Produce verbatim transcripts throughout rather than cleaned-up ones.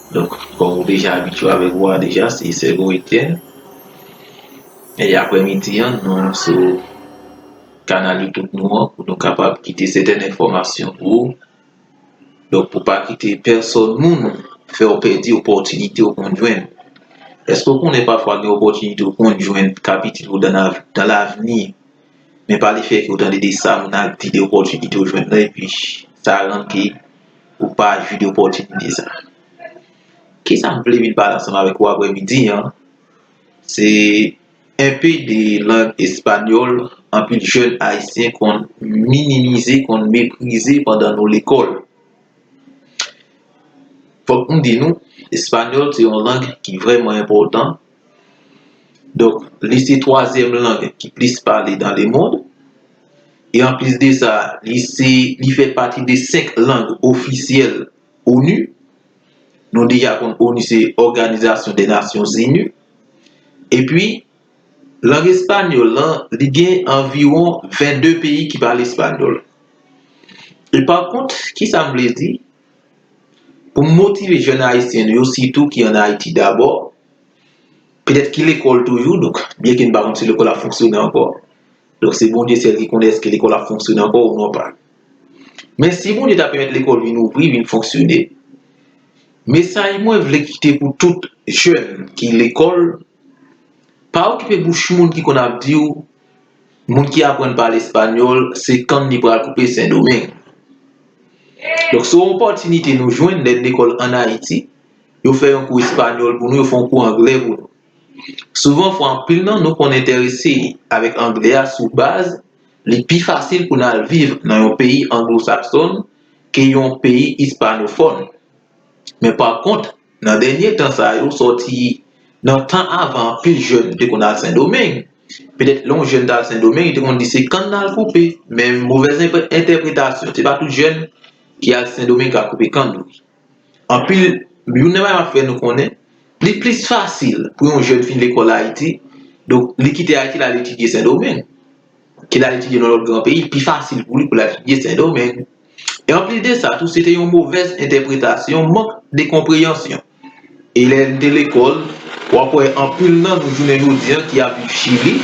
Donk, kòm ou deja abitye avèk vwa deja, se Sergo Etienne. E aprèmidi an, nou sou kanal YouTube nou an pou nou kapab kite sètèn enfòmasyon pou ou. Donk, pou pa kite pèsòn moun fè w pèdi opòtinite ou konn jwenn. Èske w konnen pafwa gen opòtinite ou konn jwenn k ap itil ou dan lav- dan lavni, men pa lefètke ou tande de sa moun ap di, de opòtinite ou jwenn nan, epi sa rann ke ou pa jwi de opòtinite sa? Kisa m vle vin pale ansanm avèk ou aprèmidi an? Se enpe de lang espanyòl anpil jèn ayisyen konn minimize, konn meprize pandan nou lekòl. Fòk m di nou, espanyòl se yon lang ki vrèman enpòtan. Donk, li se twazyèm lang ki plis pale dans le monde. E anplis de sa, li se, li fè pati de senk lang ofisyèl onu. Nou deja konn onu se Òganizasyon de Nasyon Ini. Epi, lang espanyòl lan, li gen anviwon vennde peyi ki pale espanyòl. E pa kont, kisa m vle di? Pou m motive jèn ayisyen nou yo, sitou ki ann Ayiti dabò, petèt ki lekòl toujou, donk, byenke n pa konn si lekòl ap fonksyone ankò. Donk, se Bondye sèl ki konnen èske lekòl ap fonksyone ankò ou non pa. Men si Bondye ta pèmèt lekòl vin ouvri, vin fonksyone, mesaj mwen vle kite pou tout jèn ki lekòl, pa okipe bouch moun ki konn ap di w, moun ki aprann pale espanyòl, se kann li pral koupe Sendomeng. Donk, se yon opòtinite nou jwenn lè n lekòl ann Ayiti, yo fè yon kou espanyòl pou nou, yo fè yon kou anglè pou nou. Souvan fwa, anpil nan nou konn enterese avèk anglè a sou baz li pi fasil pou n al viv nan yon peyi anglosaksòn ke yon peyi ispanofòn. Men pa kont, nan dènye tan sa yo, sòti nan tan avan, anpil jèn te konn al Sendomeng. Petèt lè yon jèn t al Sendomeng, li te konn di se kann l al koupe. Men movèz enpre- entèpretasyon, se pa tout jèn ki al Sendomeng k al koupe kann tou. Anpil, youn nan bagay m ap fè nou konnen, li plis fasil pou yon jèn fin lekòl Ayiti, donk li kite Ayiti, l al etidye Sendomeng, ke l al etidye nan lòt gran peyi, li pi fasil pou li pou l al etidye Sendomeng. E anplis de sa tou, se te yon movèz entèpretasyon, mank de konpreyansyon. E lè n te lekòl, w ap wè anpil nan nou jounen jodi a ki ap viv Chili.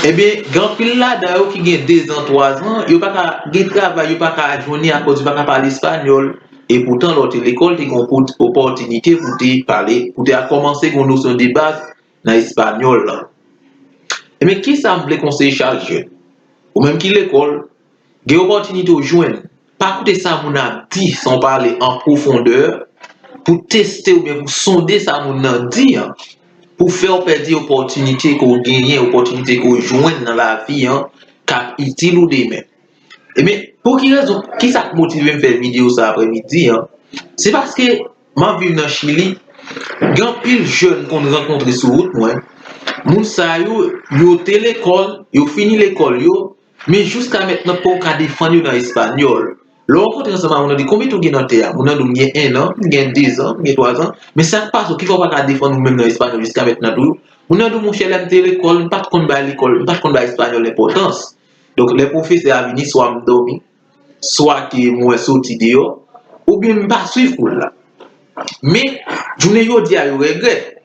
Ebyen, gen anpil ladan yo ki gen dezan, twazan, yo pa ka gen travay, yo pa ka jwenn li akoz yo pa ka pale espanyòl. E poutan, lè w te lekòl, te gen opò- opòtinite pou te pale, pou te kòmanse gen yon nosyon de baz nan espanyòl lan. Ebyen, kisa m vle konseye chak jèn? Ou menm ki lekòl, gen opòtinite w jwenn, pa koute sa moun ap di san w pa ale an pwofondè pou teste oubyen pou sonde sa moun nan di an, pou fè w pèdi opòtinite ke w genyen, opòtinite ke w jwenn nan lavi an, k ap itil ou demen. Ebyen, pou ki rezon, kisa k motive m fè videyo sa aprèmidi an? Se paske m ap viv nan Chili, gen anpil jèn m konn rankontre sou wout mwen. Moun sa yo, yo te lekòl, yo fini lekòl yo, men jiska mentnan poko ka defann yo nan espanyòl. Lè w rankontre ansanm ak moun nan, di, "Konbyen tan w gen nan tè a?" Moun nan di w, "M gen en an, m gen dezan, m gen twazan." Men sa k pase w, ki fè w pa ka defann ou menm nan espanyòl jiska mentnan tou? Moun nan di w, "Monchè, lè m te lekòl, m pa t konn bay lekòl, m pa t konn bay espanyòl enpòtans. Donk, lè pwofesè a vini, swa m dòmi, swa ke m wè soti deyò, oubyen m pa swiv kou l la." Men, jounen jodi a, yo regrèt.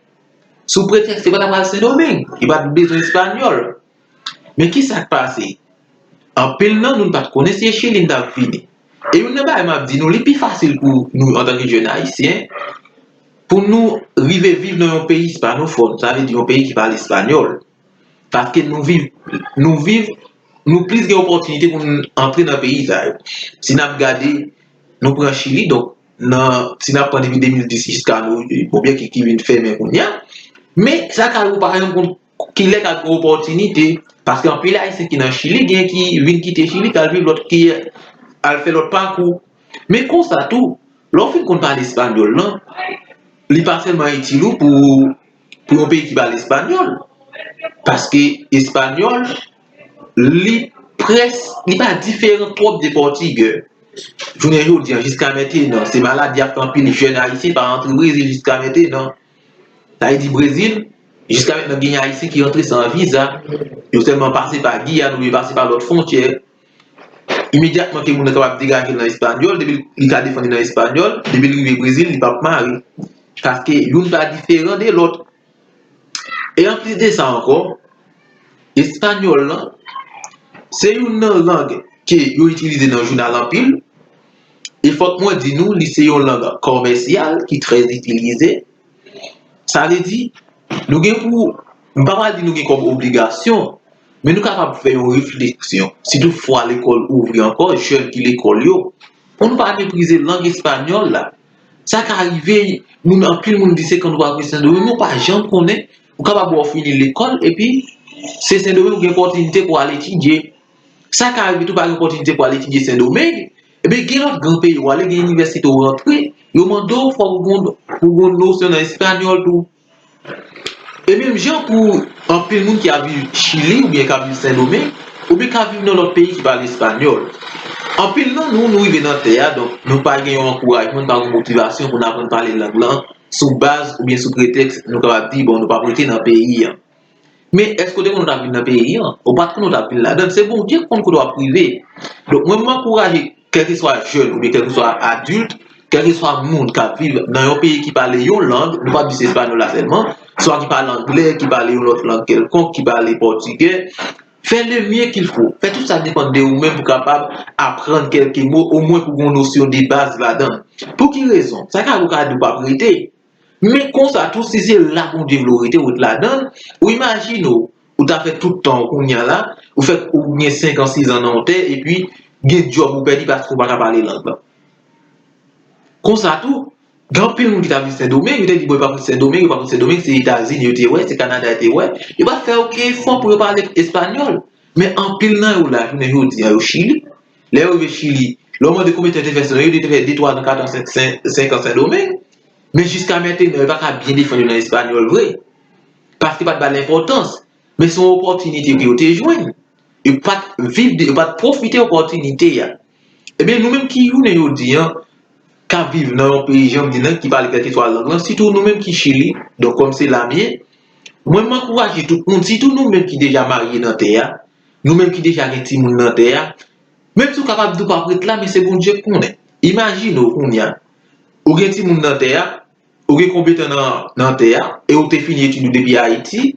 Sou pretèks yo pa t ap al Sendomeng, yo pa t bezwen espanyòl. Men kisa k pase? Anpil nan nou, n pa t konnen se Chili n t ap vini. E youn nan bagay m ap di nou, li pi fasil pou nou, antanke jèn ayisyen, pou nou rive viv nan yon peyi ispanofòn, sa vle di yon peyi ki pale espanyòl. Paske nou viv, nou viv, nou plis gen opòtinite pou n antre nan peyi sa yo. Si n ap gade, nou pran Chili, donk, nan, si n ap pran depi de mil dis jiska nou, bon, byen ki, ki vin fèmen kounye a, men sa ka rive w pa janm konn kilè k ap gen opòtinite, paske anpil Ayisyen ki nan Chili, gen ki vin kite Chili, k al viv lòt, ki al fè lòt pakou. Men konsa tou, lè w fin konn pale espanyòl lan, li pa sèlman itil ou pou, pou yon peyi ki pale espanyòl. Paske espanyòl, li près, li pa diferan twòp de pòtigè. Jounen jodi a, jiska mentnan, se maladi ap fè anpil jèn ayisyen pa rantre Brezil jiska mentnan. Sa vle di Brezil, jiska mentnan gen Ayisyen ki rantre san viza. Yo sèlman pase pa Giyàn oubyen pase pa lòt fwontyè. imedyatman ke moun nan kapab degaje l nan espanyòl, depi li ka defann li nan espanyòl, depi l rive Brezil, li p ap mare. Paske youn pa diferan de lòt. E anplis de sa ankò, espanyòl lan, se youn nan lang ke yo itilize nan jounal anpil. E fòk mwen di nou, li se yon lang kòmèsyal ki trè itilize. Sa vle di, nou gen pou, m pa pral di nou gen kòm obligasyon, men nou kapab fè yon refleksyon. Si toutfwa lekòl ouvri ankò, jèn ki lekòl yo, pou nou pa meprize lang espanyòl la. Sa ka rive, moun, anpil moun di se kan nou pa vin Sendomeng, nou pa janm konnen. Ou kapab wè w fini lekòl, epi se Sendomeng ou gen opòtinite pou al etidye. Sa ka rive tou pa gen opòtinite pou al etidye Sendomeng, ebyen gen lòt gran peyi w ale, gen inivèsite w rantre, yo mande w fòk ou gen, pou gen nosyon nan espanyòl tou. E menm jan pou anpil moun ki ap viv Chili oubyen k ap viv Sendomeng, oubyen k ap viv nan lòt peyi ki pale espanyòl. Anpil nan nou, nou rive nan tè a, donk nou pa gen yon ankourajman, nou pa gen yon motivasyon pou n aprann pale lang lan sou baz oubyen sou pretèks nou kapab di, bon, nou p ap rete nan peyi an. Men èske w te konn ou t ap vin nan peyi an? Ou pa t konn ou t ap vin ladan l. Se Bondye k konn kote w ap rive. Donk, mwen, m ankouraje, kèlkeswa jèn oubyen kèlkeswa adilt, kèlkeswa moun k ap viv nan yon peyi ki pale yon lang, nou p ap di se espanyòl la sèlman, swa ki pale anglè, ki pale yon lòt lang kèlkonk, ki pale pòtigè, fè le mieux qu'il faut. Fè tout sa depann de ou menm pou kapab aprann kèlke mo, omwen pou gen yon nosyon de baz ladan l. Pou ki rezon? Sa ka rive ou ka di ou p ap rete. Men konsa tou, si se la Bondye vle w rete, ou ret ladan l, ou imajine w, ou ta fè tout tan w kounye a la, ou fè, ou gen senk an, sis an nan yon tè, epi gen djòb ou pèdi paske ou pa ka pale lang lan. Konsa tou, gen anpil moun ki t ap viv Sendomeng, yo te di, bon, yo p ap ret Sendomeng, yo p ap ret Sendomeng, se Etazini yo te wè, se Kanada yo te wè, yo pa t fè okenn efò pou yo pale espanyòl. Men anpil nan yo la, jounen jodi a, yo Chili. Lè yo rive Chili, lè w mande konbyen tan yo te fè Sendomeng, yo di yo te fè de, twa an, kat an, senk, senk, senk an Sendomeng. Men jiska mentenan, yo pa ka byen defann yo nan espanyòl vre. Paske pa t ba l enpòtans. Men se yon opòtinite ke yo te jwenn. Yo pa t viv, yo pa t pwofite opòtinite a. Ebyen, nou menm ki jounen jodi a, k ap viv nan yon peyi, jan m di nan, ki pale kèlkeswa lang lan, sitou nou menm ki Chili, donk kòm se la m ye, mwen, m ankouraje tout moun, sitou nou menm ki deja marye nan tè a, nou menm ki deja gen timoun nan tè a, menm si w kapab di w p ap ret la, men se Bondye k konnen. Imajine w kounye a, ou gen timoun nan tè a, ou gen konbyen tan nan, nan tè a, e ou te fini etid ou depi Ayiti,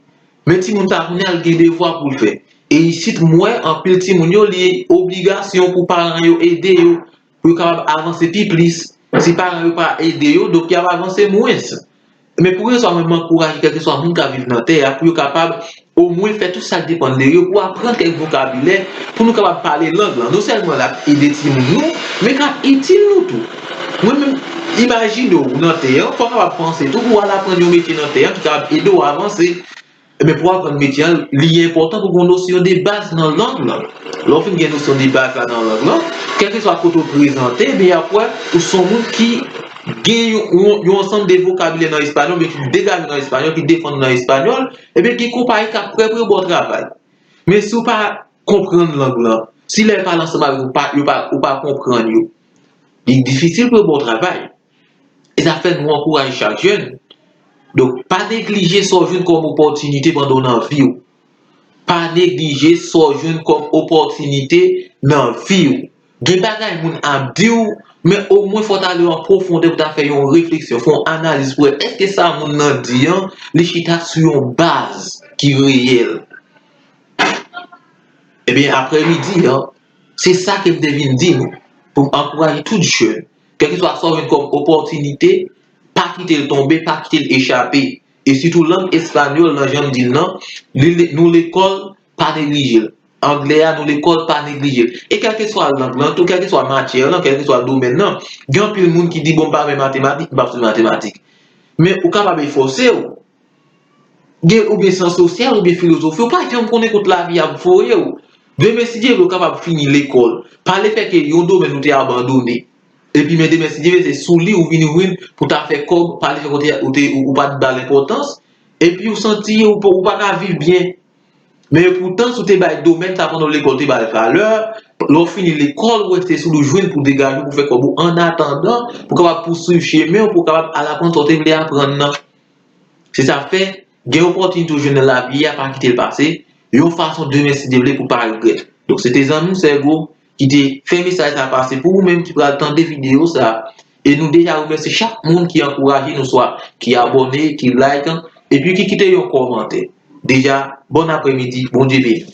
men timoun sa a kounye a, l gen devwa pou l fè. E isit, m wè anpil timoun yo, li obligasyon pou paran yo ede yo, pou yo kapab avanse pi plis. Si paran yo pa ede yo, donk y ap avanse mwens. Men pou rezon sa, mwen, m ankouraje kèlkeswa moun k ap viv nan tè a, pou yo kapab omwen fè tout sa k depann de yo, pou aprann kèk vokabilè, pou nou kapab pale lang lan. Non sèlman l ap ede timoun nou, men k ap itil nou tou. Mwen menm, imajine w nan tè a, fò w kapab panse tou pou w al aprann yon metye nan tè a ki kapab ede w avanse. Ebyen, pou w aprann metye a, li enpòtan pou w gen yon nosyon de baz nan lang lan. Lè w fin gen nosyon de baz la nan lang lan, kèlkeswa kote w prezante, ebyen, y ap wè ou se yon moun ki gen yon, yon, yon ansanm de vokabilè nan espanyòl, men ki degaje nan espanyòl, ki defann nan espanyòl, ebyen, gen konpayi k ap prè pou yo ba w travay. Men si w pa konprann lang lan, si lè yo pale ansanm avèk ou, pa, yo pa, ou pa konprann yo, li difisil pou yo ba w travay. E sa fè nou ankouraje chak jèn. Donk, pa neglije sa w jwenn kòm opòtinite pandan w nan vi w. Pa neglije sa w jwenn kòm opòtinite nan vi w. Gen bagay moun ap di w, men omwen fò w ta ale an pwofondè pou ta fè yon refleksyon, fè yon analiz pou wè èske sa moun nan di an, li chita sou yon baz ki reyèl. Ebyen, aprèmidi an, se sa ke m te vin di nou, pou m ankouraje tout jèn, kèlkeswa sa w jwenn kòm opòtinite, pa kite l tonbe, pa kite l echape. E sitou lang espanyòl lan, jan m di l nan, li, li, nou lekòl, pa neglije l. Anglè a, nou lekòl, pa neglije l. E kèlkeswa lang lan, tou kèlkeswa matyè lan, kèlkeswa domèn nan, gen anpil moun ki di, bon, m pa renmen matematik, m p ap swiv matematik. Men ou kapab efòse w. Gen, oubyen syans sosyal, oubyen filozofi, ou pa janm konnen kot lavi ap voye w. Demen, si Dye vle, ou kapab fini lekòl. Pa ale fè ke yon domèn ou te abandone. Epi, men demen, si Dye vle, se sou li ou vin jwenn pou ta fè kòb, pa ale fè kote ou te, ou, ou pa t ba l enpòtans. Epi, ou santi ou, pa- ou pa ka viv byen. Men epoutan, si w te bay domèn sa pandan w lekòl, te ba l valè, lè w fini lekòl, ou rete sou li, ou jwenn pou degaje w, pou fè kòb ou, annatandan, pou w kapab pouswiv chemen w, pou w kapab al aprann sa w te vle aprann nan. Se sa k fè, gen opòtinite ou jwenn nan lavi a, pa kite l pase, yon fason demen, si Dye vle, pou w pa regrèt. Donk, se te zanmi w, Sègo, ki te fè mesaj sa pase pou ou menm ki pral tande videyo sa. E nou deja remèsye chak moun ki ankouraje nou, swa ki abòne, ki like, epi ki kite yon kòmantè. Deja, bon aprèmidi, Bondye beni.